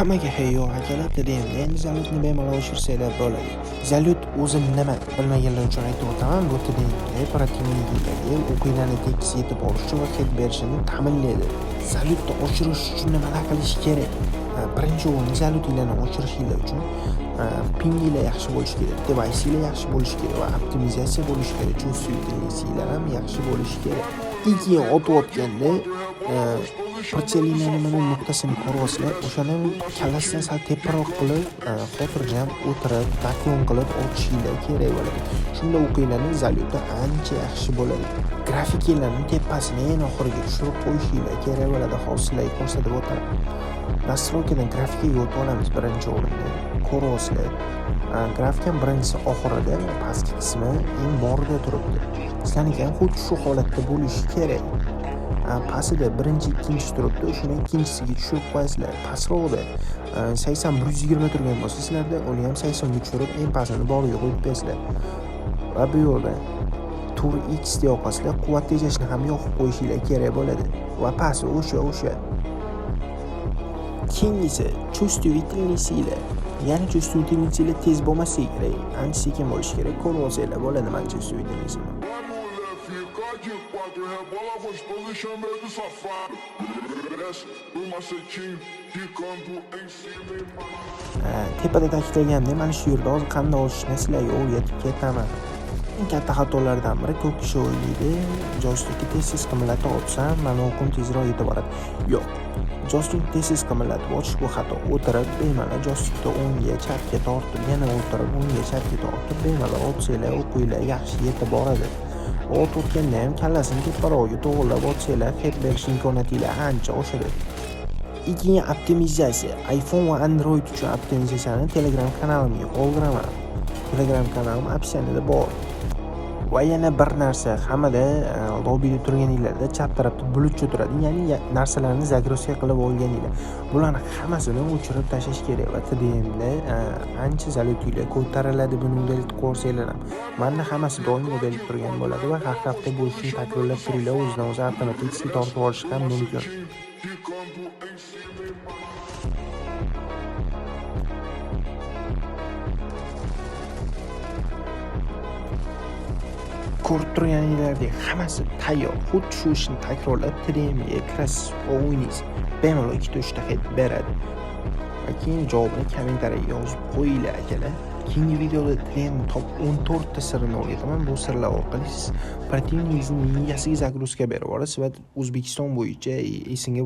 Hammaga hey akalar, TDMda endi залёт ni bemalol oshirsanglar bo'ladi. Залёт o'zi nima, bilmaganlar uchun aytib o'taman. Bu TDMda противник larga o'qinglarni tekis yetib olishi va hit berishini ta'minlaydi. Залёт ni oshirish uchun nimalar qilish kerak? Birinchi o'rinda залёт inglarni oshirishinglar uchun pinginglar yaxshi bo'lishi kerak, devaysinglar yaxshi bo'lishi kerak va optimizatsiya bo'lishi kerak, чувствительность inglar ham yaxshi bo'lishi kerak. Keyin otayotganda прицел inglarni mana nuqtasini ko'ryapsizlar, o'shani kallasidan sal teparoq qilib, xotirjam o'tirib, наклон qilib otishinglar kerak bo'ladi. Shunda o'qinglarni залёт i ancha yaxshi bo'ladi. Grafikanglarni tepasini eng oxiriga tushirib qo'yishinglar kerak bo'ladi. Hozir sizlarga ko'rsatib o'taman. Настройка dan grafikaga o'tib olamiz birinchi o'rinda. Ko'ryapsizlar. Grafikam birinchisi oxirida, pastki qismi eng borida turibdi. Sizlarniki ham xuddi shu holatda bo'lishi kerak. Pastida birinchi, ikkinchisi turibdi, o'shani ikkinchisiga tushirib qo'yasizlar. Pastroqda 80 120 turgan bo'lsa sizlarda, uni ham 80 ga tushirib, eng pastini boriga qo'yib qo'yasizlar. Va bu yoqda 4x deb yoqasizlar, quvvat tejashni ham yoqib qo'yishinglar kerak bo'ladi. Va pasti o'sha. Keyingisi чувствительность inglar. Ya'ni чувствительность inglar tez bo'lmasligi kerak, ancha sekin bo'lishi kerak. Ko'rib olsanglar bo'ladi mani чувствительность imni. Fica de quatro, rebola gostoso e chama ele de safado. Desce no macetinho, quicando em cima e Tepada ta'kidlagandek, mana shu yerda hozir qanday oshishni sizlarga o'rgatib ketaman. Eng katta xatolardan biri, ko'p kishi o'ylaydi, joystikni tez-tez qimirlatib otsam, mani o'qim tezroq yetib boradi. Yo'q. Joystikni tez-tez qimirlatib otish bu xato. O'tirib, bemalol joystikni o'ngga, chapga tortib, yana o'tirib, o'ngga, chapga tortib, bemalol otsanglar, o'qinglar yaxshi yetib boradi. Otayotganda ham kallasini teparog'iga to'g'irlab otsanglar, hit berish imkoniyatinglar ancha oshadi. Keyin optimizatsiya. iPhone va Android uchun optimizatsiyani Telegram kanalimga qoldiraman. Telegram kanalim описание da bor. Va yana bir narsa, hammada lobida turganinglarda chap tarafda bulutcha turadi, ya'ni narsalarni загрузка qilib olganinglar. Bularni hammasini o'chirib tashlash kerak va TDMda ancha залёт inglar ko'tariladi buni удалить qo'ysanglar ham. Manda hammasi doim удалить turgan bo'ladi va har hafta bu ishni takrorlab turinglar, o'zidan o'zi avtomatik tortib olishi ham mumkin. Quicando em cima e Ko'rib turganinglardek hammasi tayyor. Xuddi shu ishni takrorlab TDMga kirasiz va o'ynaysiz. Bemalol ikkita, uchta hit beradi. Va keyin javobini kommentariyaga yozib qo'yinglar, akalar. Keyingi videoda TDM top 14 ta sirini o'rgataman. Bu sirlar orqali siz противник ingizni miyasiga загрузка berib yuborasiz va O'zbekiston bo'yicha SNG